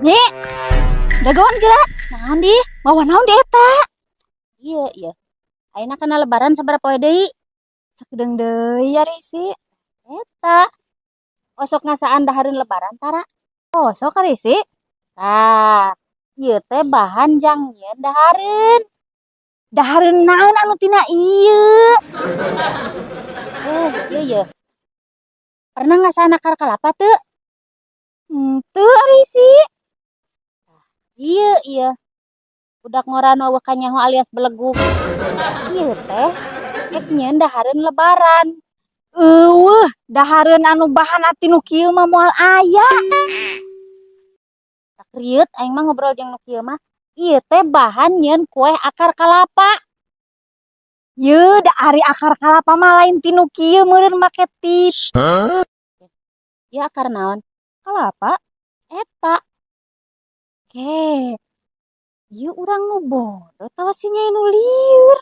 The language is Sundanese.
Nyi. Dagoan geura. Naon di? Mawa naon di eta? Iya. Ayeuna kana Lebaran sabaraha poe deui? Sakedeung deui ari si. Eta. Osok ngasaan dahareun Lebaran tara? Osok ari si. Tah, ieu teh bahan jang nyieun dahareun. Dahareun naon anu tina ieu? Eh, ieu ye. Pernah ngasaan akar kalapa teu? Henteu ari si. Ieu ieu. Budak ngora nu euweuh kanyaho alias belegug. Ieu teh ek nyieun dahareun Lebaran. Euweuh, dahareun anu bahanna tinu kieu mah moal aya. Rieut aing mah ngobrol jeung nu kieu mah. Ieu teh bahan nyieun kue akar kalapa. Yeuh, da ari akar kalapa mah lain tinu kieu meureun make tit. Ieu akar naon? Kalapa? Eta. Ke. Ieu urang nu bodoh tawa si Nyai nu lieur.